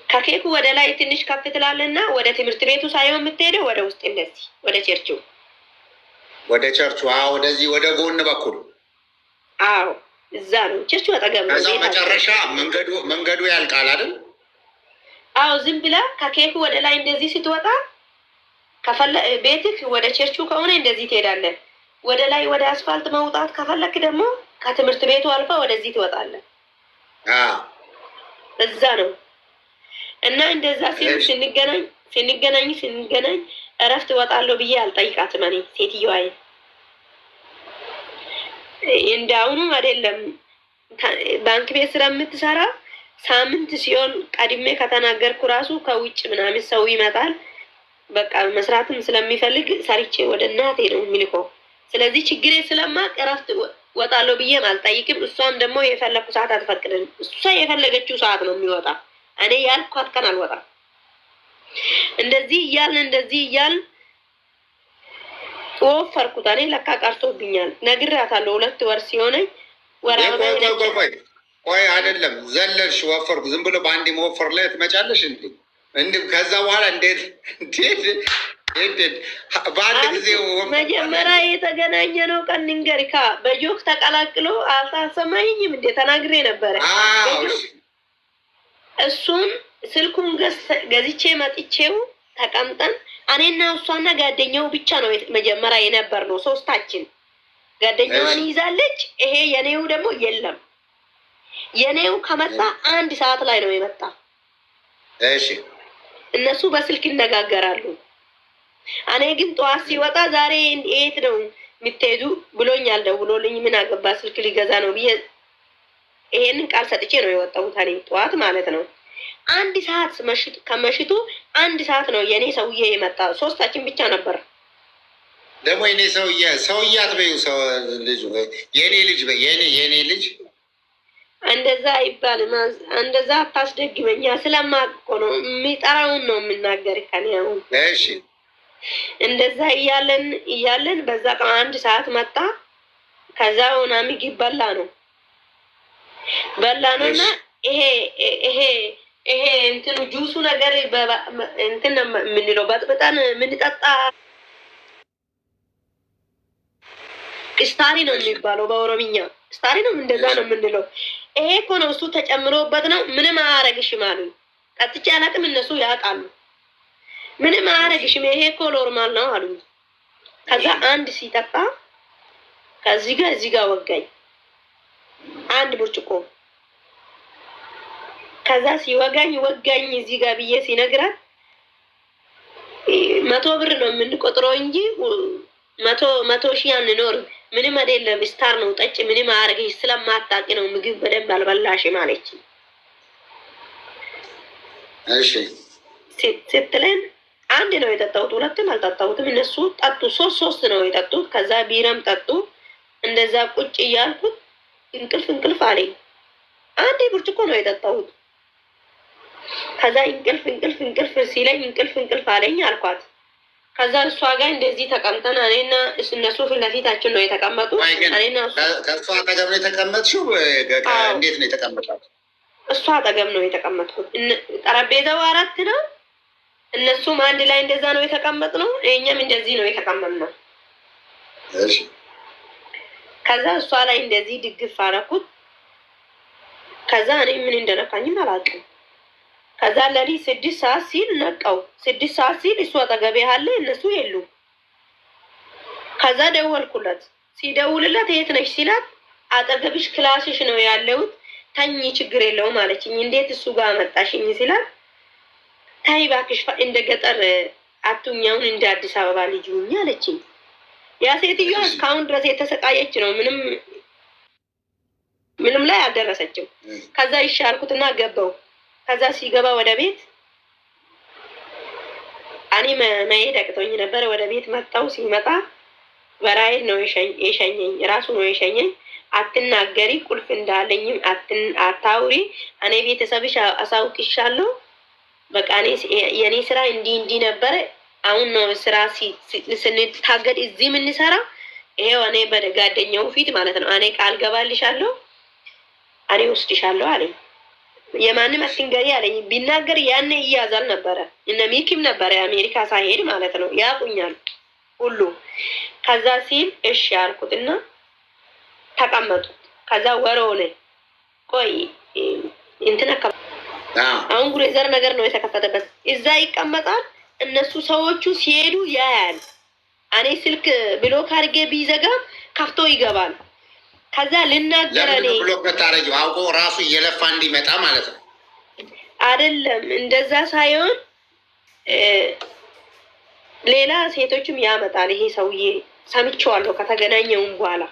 ከኬኩ ወደ ላይ ትንሽ ከፍ ትላለና ወደ ትምህርት ቤቱ ሳይሆን የምትሄደው ወደ ውስጥ እንደዚህ ወደ ቸርቹ። ወደ ቸርቹ። አዎ፣ ወደዚህ ወደ ጎን በኩል። አዎ፣ እዛ ነው ቸርቹ አጠገብ ነው። ከዛ መጨረሻ መንገዱ ያልቃል አይደል? አዎ፣ ዝም ብላ ከኬኩ ወደ ላይ እንደዚህ ስትወጣ ቤትህ ወደ ቸርቹ ከሆነ እንደዚህ ትሄዳለህ። ወደ ላይ ወደ አስፋልት መውጣት ከፈለክ ደግሞ ከትምህርት ቤቱ አልፋ ወደዚህ ትወጣለህ። እዛ ነው። እና እንደዛ ሲሉ ስንገናኝ ስንገናኝ ስንገናኝ እረፍት እወጣለሁ ብዬ አልጠይቃትም። እኔ ሴትዮዋ እንዳሁኑ አይደለም፣ ባንክ ቤት ስለምትሰራ ሳምንት ሲሆን ቀድሜ ከተናገርኩ ራሱ ከውጭ ምናምን ሰው ይመጣል። በቃ መስራትም ስለሚፈልግ ሰርቼ ወደ እናቴ ነው የሚልከው። ስለዚህ ችግሬ ስለማቅ እረፍት ወጣለሁ ብዬም አልጠይቅም። እሷም ደግሞ የፈለኩ ሰዓት አትፈቅድም። እሷ የፈለገችው ሰዓት ነው የሚወጣ። እኔ ያልኳት ቀን አልወጣም። እንደዚህ እያልን እንደዚህ እያልን ወፈርኩት። እኔ ለካ ቀርቶብኛል። ነግሬያታለሁ። 2 ወር ሲሆነኝ ወር አበባ ቆይ ቆይ፣ አይደለም ዘለልሽ፣ ወፈርኩ። ዝም ብሎ በአንድ መወፈር ላይ ትመጫለሽ እንዴ? እንዲህ ከዛ በኋላ እንዴት እንዴት እንዴት በአንድ ጊዜ? መጀመሪያ የተገናኘ ነው ቀን ንገሪካ በጆክ ተቀላቅሎ አልታሰማኝም እንዴ? ተናግሬ ነበረ። እሱን ስልኩን ገዝቼ መጥቼው ተቀምጠን እኔና እሷና ጓደኛው ብቻ ነው መጀመሪያ የነበር ነው ሶስታችን። ጓደኛዋን ይዛለች። ይሄ የኔው ደግሞ የለም። የኔው ከመጣ 1 ሰዓት ላይ ነው የመጣ። እሺ እነሱ በስልክ ይነጋገራሉ። እኔ ግን ጠዋት ሲወጣ ዛሬ የት ነው የምትሄዱ ብሎኛል፣ ደውሎልኝ ምን አገባ ስልክ ሊገዛ ነው ብዬ ይሄንን ቃል ሰጥቼ ነው የወጣሁት። እኔ ጠዋት ማለት ነው 1 ሰዓት ከመሽቱ 1 ሰዓት ነው የእኔ ሰውዬ የመጣ። ሶስታችን ብቻ ነበር። ደግሞ የኔ ሰውዬ ሰውዬ አትበይው፣ ሰው ልጅ የኔ ልጅ በይ፣ የኔ ልጅ። እንደዛ አይባልም። እንደዛ አታስደግመኛ። ስለማውቅ እኮ ነው የሚጠራውን ነው የምናገር። ከኔ አሁን እሺ እንደዛ እያለን እያለን በዛ ቀን 1 ሰዓት መጣ። ከዛ ሆና ምግብ በላ ነው በላ ነው እና ይሄ ይሄ እንትኑ ጁሱ ነገር እንትን የምንለው በጥብጠን የምንጠጣ ስታሪ ነው የሚባለው በኦሮምኛ ስታሪ ነው፣ እንደዛ ነው የምንለው። ይሄ እኮ ነው እሱ ተጨምሮበት ነው። ምንም አያረግሽም አሉኝ። ጠጥቼ አላውቅም፣ እነሱ ያውቃሉ። ምንም አያረግሽም፣ ይሄ እኮ normal ነው አሉኝ። ከዛ አንድ ሲጠጣ ከዚህ ጋር እዚህ ጋር ወጋኝ አንድ ብርጭቆ። ከዛ ሲወጋኝ ወጋኝ እዚህ ጋር ብዬ ሲነግራት 100 ብር ነው የምንቆጥረው እንጂ 100 100 ሺህ አንኖርም። ምንም አይደለም፣ ስታር ነው ጠጭ፣ ምንም አያደርግሽ፣ ስለማታውቂ ነው ምግብ በደንብ አልበላሽም አለች። ስትለን አንድ ነው የጠጣሁት፣ ሁለትም አልጠጣሁትም። እነሱ ጠጡ፣ ሶስት ሶስት ነው የጠጡት። ከዛ ቢራም ጠጡ። እንደዛ ቁጭ እያልኩት እንቅልፍ እንቅልፍ አለኝ። አንድ ብርጭቆ ነው የጠጣሁት። ከዛ እንቅልፍ እንቅልፍ እንቅልፍ ሲለኝ እንቅልፍ እንቅልፍ አለኝ አልኳት። ከዛ እሷ ጋር እንደዚህ ተቀምጠን እኔና እነሱ ፊት ለፊታችን ነው የተቀመጡ። እኔና ከእሷ አጠገብ ነው የተቀመጥሽው? እንዴት ነው የተቀመጣት? እሷ አጠገብ ነው የተቀመጥኩት። ጠረጴዛው አራት ነው። እነሱም አንድ ላይ እንደዛ ነው የተቀመጥነው። እኛም እንደዚህ ነው የተቀመጥነው። ከዛ እሷ ላይ እንደዚህ ድግፍ አደረኩት። ከዛ እኔ ምን እንደነካኝም አላውቅም። ከዛ ለሊት 6 ሰዓት ሲል ነቃው። 6 ሰዓት ሲል እሱ አጠገቤ አለ፣ እነሱ የሉም። ከዛ ደወልኩለት። ሲደውልለት የት ነሽ ሲላት አጠገብሽ class ሽ ነው ያለሁት፣ ተኝ ችግር የለውም አለችኝ። እንዴት እሱ ጋር መጣሽኝ ሲላት ታይ እባክሽ እንደ ገጠር አቱኛውን እንደ አዲስ አበባ ልጅ ሁኚ አለችኝ። ያ ሴትዮዋ እስካሁን ድረስ የተሰቃየች ነው። ምንም ምንም ላይ አልደረሰችም። ከዛ ይሻልኩትና ገባው። ከዛ ሲገባ ወደ ቤት እኔ መሄድ አቅቶኝ ነበረ። ወደ ቤት መጣው። ሲመጣ በራይል ነው የሸኘኝ፣ ራሱ ነው የሸኘኝ። አትናገሪ፣ ቁልፍ እንዳለኝም አታውሪ፣ እኔ ቤተሰብሽ አሳውቅሻለሁ። በቃ የእኔ ስራ እንዲህ እንዲህ ነበረ። አሁን ነው ስራ ስንታገድ እዚህ የምንሰራ። ይሄው እኔ በጓደኛው ፊት ማለት ነው። እኔ ቃል ገባልሻለሁ፣ እኔ ወስድሻለሁ አለኝ። የማንም አትንገሪ አለኝ። ቢናገር ያኔ እያዛል ነበረ። እነ ሚኪም ነበረ የአሜሪካ ሳይሄድ ማለት ነው። ያቁኛል ሁሉ። ከዛ ሲል እሺ አልኩትና ተቀመጡ። ከዛ ወር ሆነ። ቆይ እንትን አሁን ጉሬዘር ነገር ነው የተከፈተበት። እዛ ይቀመጣል። እነሱ ሰዎቹ ሲሄዱ ያያል። እኔ ስልክ block አድርጌ ቢዘጋም ከፍቶ ይገባል። ከዛ ልናገር እኔ block ብታረጊው አውቆ ራሱ እየለፋ እንዲመጣ ማለት ነው። አይደለም እንደዛ ሳይሆን ሌላ ሴቶችም ያመጣል ይሄ ሰውዬ። ሰምቼዋለሁ ከተገናኘውም በኋላ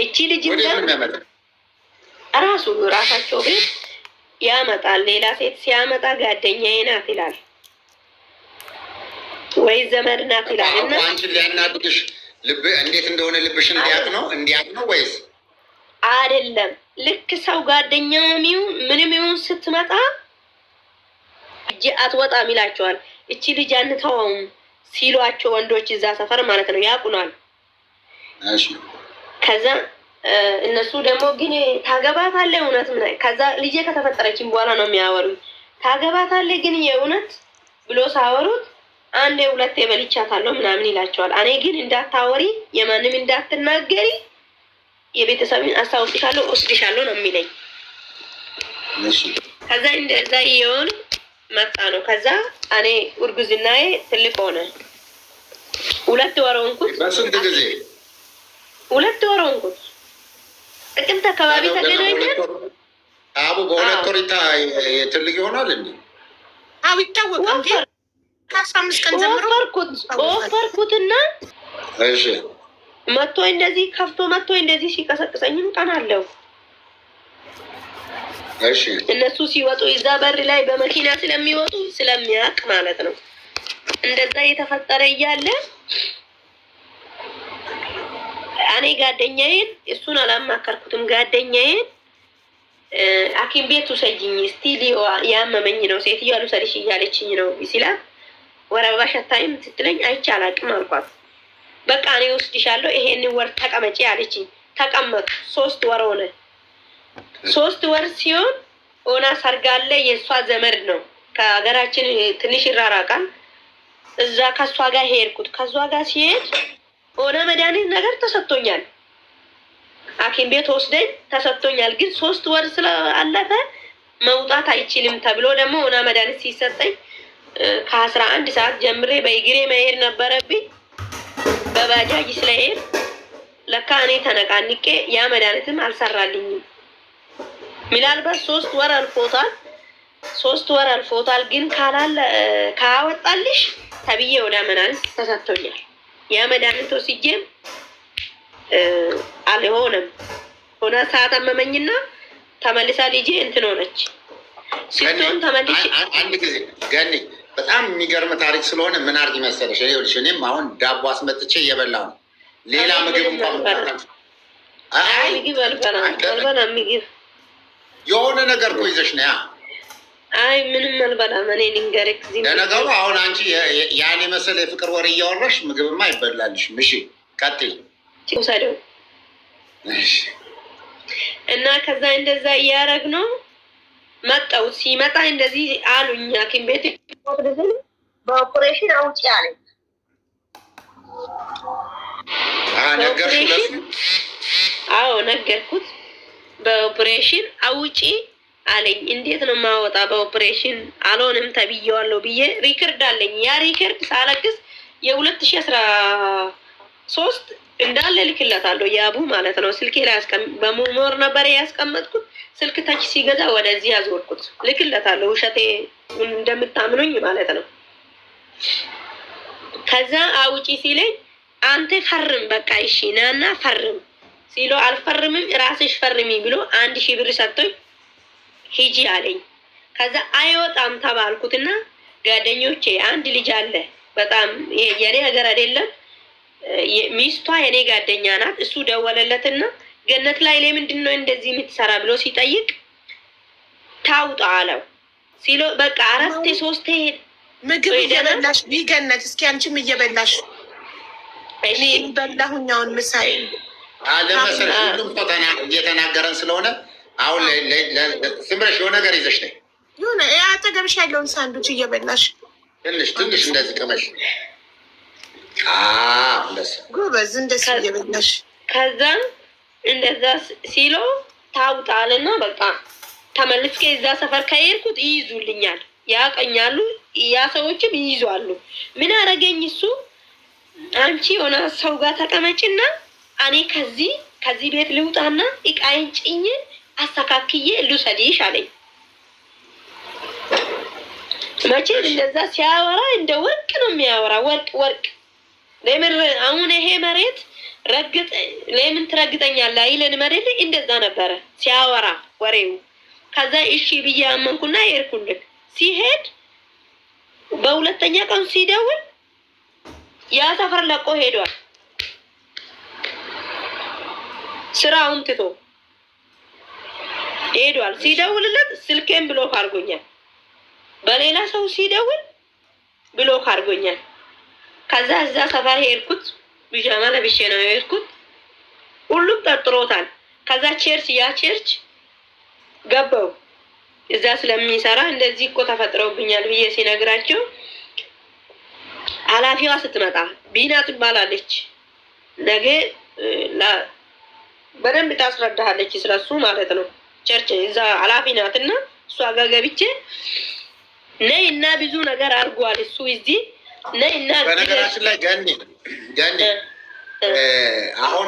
እቺ ልጅ ራሱ ራሳቸው ቤት ያመጣል። ሌላ ሴት ሲያመጣ ጓደኛዬ ናት ይላል ወይ ዘመድ ናት ይላል። እና አንቺን ሊያናድድሽ ልብ እንዴት እንደሆነ ልብሽ እንዲያቅ ነው እንዲያቅ ነው ወይስ አይደለም? ልክ ሰው ጓደኛውም ይሁን ምንም ይሁን ስትመጣ እጅ አትወጣም ይላቸዋል። እቺ ልጅ አንተውም ሲሏቸው ወንዶች እዛ ሰፈር ማለት ነው ያቁናል። ከዛ እነሱ ደግሞ ግን ታገባታለህ እውነት ምን ከዛ ልጄ ከተፈጠረችን በኋላ ነው የሚያወሩኝ። ታገባታለህ ግን የእውነት ብሎ ሳወሩት አንዴ ሁለቴ በልቻታለሁ ምናምን ይላቸዋል። እኔ ግን እንዳታወሪ የማንም እንዳትናገሪ የቤተሰብን አስታውቅሻለሁ ወስድሻለሁ ነው የሚለኝ። ከዛ እንደዛ እየሆነ መጣ ነው። ከዛ እኔ እርግዝናዬ ትልቅ ሆነ። 2 ወር ሆንኩት። በስንት ጊዜ? 2 ወር ሆንኩት። ጥቅምት አካባቢ ተገናኘን። አቡ በ2 ወር ትልቅ ይሆናል እንዴ? አዎ ይታወቃል። ከ15 ቀን ጀምሮ ወፈርኩትና መቶ እንደዚህ ከፍቶ መቶ እንደዚህ ሲቀሰቅሰኝም ቀን አለው። እነሱ ሲወጡ እዛ በር ላይ በመኪና ስለሚወጡ ስለሚያውቅ ማለት ነው። እንደዛ እየተፈጠረ እያለ እኔ ጓደኛዬን እሱን አላማከርኩትም። ጓደኛዬን ሐኪም ቤት ውሰጂኝ እስቲ ያመመኝ ነው ሴትዮዋ ልውሰድሽ እያለችኝ ነው ሲላት ወር አበባሽ አታይም ስትለኝ አይቼ አላውቅም አልኳት። በቃ እኔ ወስድሻለሁ ይሄንን ወር ተቀመጪ አለችኝ። ተቀመጡ። 3 ወር ሆነ። 3 ወር ሲሆን ሆና ሰርጋለ የእሷ ዘመድ ነው ከሀገራችን ትንሽ ይራራቃል። እዛ ከእሷ ጋር ሄድኩት። ከእሷ ጋር ሲሄድ ሆነ መድኃኒት ነገር ተሰጥቶኛል። ሐኪም ቤት ወስደኝ ተሰጥቶኛል። ግን 3 ወር ስላለፈ መውጣት አይችልም ተብሎ ደግሞ ሆና መድኃኒት ሲሰጠኝ ከ11 ሰዓት ጀምሬ በእግሬ መሄድ ነበረብኝ። በባጃጅ ስለሄድ ለካ እኔ ተነቃንቄ ያ መድኃኒትም አልሰራልኝም። ምናልባት 3 ወር አልፎታል። 3 ወር አልፎታል፣ ግን ካላለ ካወጣልሽ ተብዬ ወደ መድኃኒት ተሰጥቶኛል። ያ መድኃኒት ወስጄም አልሆነም። ሆነ ሰዓት አመመኝና ተመልሳ ልጄ እንትን ሆነች ስትሆን ተመልሼ አንድ ጊዜ ገኒ፣ በጣም የሚገርም ታሪክ ስለሆነ ምን አድርጊ መሰለሽ፣ ይኸውልሽ እኔም አሁን ዳቦ አስመጥቼ እየበላሁ ነው። ሌላ ምግብ እንኳን አይ ምግብ አልበላም፣ አልበላም ምግብ። የሆነ ነገር እኮ ይዘሽ ነያ። አይ ምንም አልበላም። እኔ ልንገርህ ለነገሩ አሁን አንቺ ያን የመሰለ የፍቅር ወሬ እያወራሽ ምግብማ አይበላልሽም። እሺ ቀጥይ። ውሰደው እና ከዛ እንደዛ እያደረግ ነው መጣው። ሲመጣ እንደዚህ አሉኝ ሐኪም ቤት በኦፕሬሽን አውጪ አለኝ። ነገርሽው? አዎ ነገርኩት። በኦፕሬሽን አውጪ አለኝ። እንዴት ነው የማወጣ? በኦፕሬሽን አልሆንም ተብዬዋለሁ ብዬ record አለኝ። ያ record ሳለቅስ የ2013 እንዳለ ልክለታለሁ። ያቡ ማለት ነው። ስልኬ ላይ በ memory ነበር ያስቀመጥኩት። ስልክ touch ሲገዛ ወደዚህ ያዞርኩት። ልክለታለሁ፣ ውሸቴ እንደምታምኑኝ ማለት ነው። ከዛ አውጪ ሲለኝ አንተ ፈርም በቃ እሺ ናና ፈርም ሲሎ አልፈርምም ራስሽ ፈርሚ ብሎ 1000 ብር ሰጥቶኝ ሂጂ አለኝ። ከዛ አይወጣም ተባልኩትና ጓደኞቼ አንድ ልጅ አለ በጣም የኔ ሀገር አይደለም፣ ሚስቷ የኔ ጓደኛ ናት። እሱ ደወለለትና ገነት ላይ ለምንድን ነው እንደዚህ የምትሰራ ብሎ ሲጠይቅ ታውጣ አለው ሲሎ በቃ አራቴ ሶስቴ ምግብ እየበላሽ ቢገነት እስኪ አንቺም እየበላሽ፣ እኔ በላሁኝ አሁን ምሳዬን። ለመሰለሽ ሁሉም ሰው እየተናገረን ስለሆነ አሁን ዝም ብለሽ የሆነ ነገር ይዘሽ ነይ። የሆነ አጠገብሽ ያለውን ሳንዱች እየበላሽ። ትንሽ ትንሽ እንደዚህ ቅመሽ እንደዚህ። ጎበዝ፣ እንደሱ እየበላሽ። ከዛም እንደዛ ሲሎ ታውጣልና በቃ ተመልስኬ እዛ ሰፈር ከሄድኩት ይይዙልኛል፣ ያቀኛሉ፣ ያ ሰዎችም ይይዟሉ። ምን አረገኝ እሱ፣ አንቺ የሆነ ሰው ጋር ተቀመጭና እኔ ከዚህ ቤት ልውጣና እቃዬን ጭኜ አስተካክዬ ልውሰድሽ አለኝ። መቼም እንደዛ ሲያወራ እንደ ወርቅ ነው የሚያወራ። ወርቅ ወርቅ። ለምን አሁን ይሄ መሬት ረግጥ ለምን ትረግጠኛለህ አይለንም አይደል? እንደዛ ነበረ ሲያወራ ወሬው። ከዛ እሺ ብዬ አመንኩና ሄድኩልክ። ሲሄድ በሁለተኛ ቀን ሲደውል ያ ሰፈር ለቆ ሄዷል። ስራውን ትቶ ሄዷል። ሲደውልለት ስልኬን block አድርጎኛል። በሌላ ሰው ሲደውል block አድርጎኛል። ከዛ እዛ ሰፈር ሄድኩት። ቢጃማ ለብሼ ነው የሄድኩት። ሁሉም ጠርጥሮታል። ከዛ church ያ church ገባው፣ እዛ ስለሚሰራ እንደዚህ እኮ ተፈጥረውብኛል ብዬ ሲነግራቸው ኃላፊዋ ስትመጣ ቢና ትባላለች። ነገ በደንብ ታስረዳሃለች ስለሱ ማለት ነው። church እዛ ኃላፊ ናትና እሷ ጋር ገብቼ ነይ እና ብዙ ነገር አድርጓል እሱ እዚህ ነይ እና በነገራችን ላይ ገኒ ገኒ አሁን